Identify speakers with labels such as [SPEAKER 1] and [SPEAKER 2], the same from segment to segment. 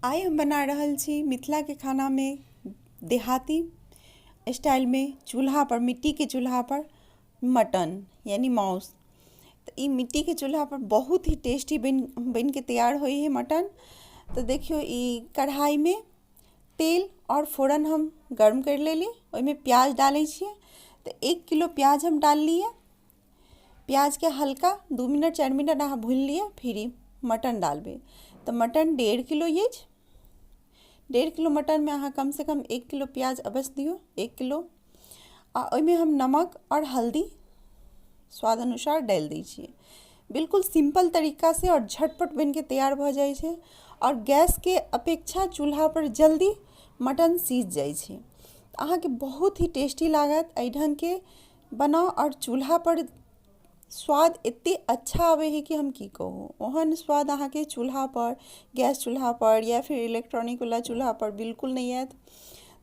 [SPEAKER 1] आइ हम बना रहल छी मिथिलाके खानामे देहाती स्टाइलमे चूल्हापर मिट्टीके चूल्हापर मटन यानि माउस। तऽ ई मिट्टीके चूल्हापर बहुत ही टेस्टी बनिके तैयार होइ हइ मटन। तऽ देखियौ, ई कढ़ाइमे तेल आओर फोरन हम गर्म करि लेली, ओहिमे प्याज डालै छियै। तऽ 1 किलो प्याज हम डाललियै। प्याजके हल्का 2 मिनट 4 मिनट अहाँ भूनि लिअ, फिर ई मटन डालबै। तऽ मटन 1.5 किलो अछि। 1.5 किलो मटनमे अहाँ कमसँ कम 1 किलो प्याज अवश्य दियौ, 1 किलो। आ ओहिमे हम नमक आओर हल्दी स्वाद अनुसार डालि दै छियै। बिल्कुल सिम्पल तरीकासँ आओर झटपट बनिके तैयार भऽ जाइ छै, आओर गैसके अपेक्षा चूल्हापर जल्दी मटन सीझ जाइ छै। अहाँके बहुत ही टेस्टी लागत एहि ढङ्गके बनाउ, आओर चूल्हापर स्वाद एतेक अच्छा आबै हइ कि हम की कहू। ओहन स्वाद अहाँके चूल्हापर, गैस चूल्हापर या फिर इलेक्ट्रॉनिकवला चूल्हापर बिल्कुल नहि आयत।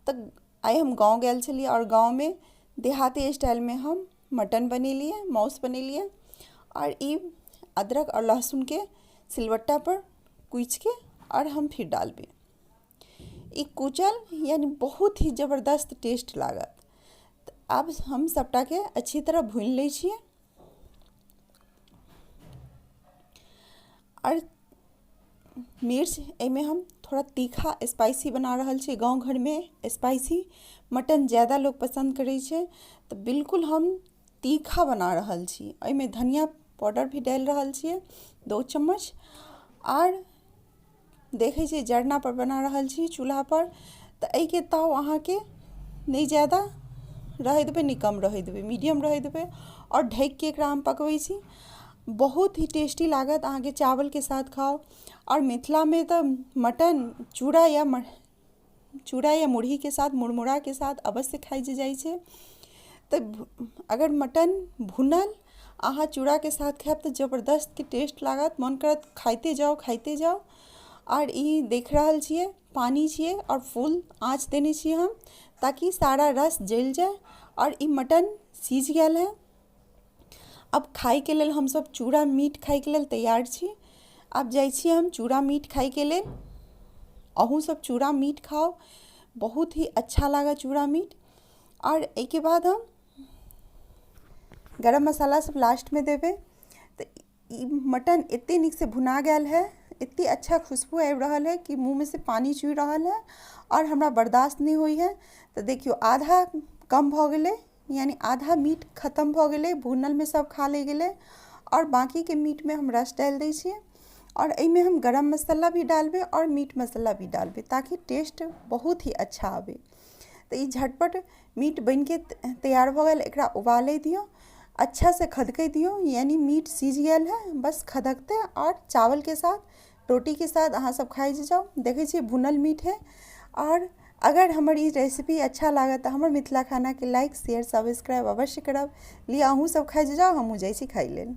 [SPEAKER 1] तऽ आइ हम गाँव गेल छलियै, आओर गाँवमे देहाती स्टाइलमे हम मटन बनेलियै, माउस बनेलियै, आओर ई अदरक आओर लहसुनके सिलबट्टापर कुचिके आओर हम फिर डालबै। ई कुचल यानि बहुत ही जबरदस्त टेस्ट लागत। तऽ आब हम सभटाके अच्छी तरह भूनि लै छियै। आओर मिर्च एहिमे हम थोड़ा तीखा स्पाइसी बना रहल छी। गाँव घरमे स्पाइसी मटन ज्यादा लोक पसन्द करै छै, तऽ बिल्कुल हम तीखा बना रहल छी। एहिमे धनिया पाउडर भी डालि रहल छियै 2 चम्मच। आर देखै छियै, जरनापर बना रहल छी चूल्हापर, तऽ एहिके ताव अहाँके नहि ज्यादा रहै देबै, नहि कम रहै देबै, मीडियम रहै देबै, आओर ढकिके एकरा हम पकबै छी। बहुत ही टेस्टी लागत अहाँके, चावलके साथ खाउ। आओर मिथिलामे तऽ मटन चूड़ा या मुरहीके साथ, मुरमुराके साथ अवश्य खाइ जाइ छै। तऽ अगर मटन भुनल अहाँ चूड़ाके साथ खायब तऽ जबरदस्तके टेस्ट लागत, मन करत खाइते जाउ, खाइते जाउ। आओर ई देख रहल छियै, पानि छियै आओर फुल आँच देने छियै हम, ताकि सारा रस जलि जाय। आओर ई मटन सीझ गेल है। आब खाइके लेल हमसभ चूड़ा मीट खाइके लेल तैयार छी। आब जाइ छी हम चूड़ा मीट खाइके लेल। अहूँ सब चूड़ा मीट खाउ, बहुत ही अच्छा लागत चूड़ा मीट। आओर एहिके बाद हम गरम मसाला सब लास्टमे देबै। तऽ ई मटन एते नीकसँ भुना गेल है, एते अच्छा खुशबू आबि रहल है कि मुँहमे से पानि चुइ रहल है आओर हमरा बर्दाश्त नहि होइ है। तऽ देखियौ, आधा कम भऽ गेलै, यानि आधा मीट खतम भऽ गेलै, भुनलमे सब खा लै गेलै, आओर बाँकीके मीटमे हम रस डालि दै छियै। आओर एहिमे हम गरम मसाला भी डालबै आओर मीट मसाला भी डालबै, ताकि टेस्ट बहुत ही अच्छा आबै। तऽ ई झटपट मीट बनिके तैयार भऽ गेल। एकरा उबालै दियौ, अच्छासँ खदकै दियौ, यानि मीट सीझ गेल है, बस खदकतै आओर चावलके साथ, रोटीके साथ अहाँ सब खाइ जाउ। देखै छियै, भुनल मीट है। आओर अगर हमर ई रेसिपी अच्छा लागत तऽ हमर मिथिला खानाके लाइक, शेयर, सब्सक्राइब अवश्य करब। लिअ, अहूँ सब खाइ जाउ, हमहूँ जाइ छी खाइ लेल।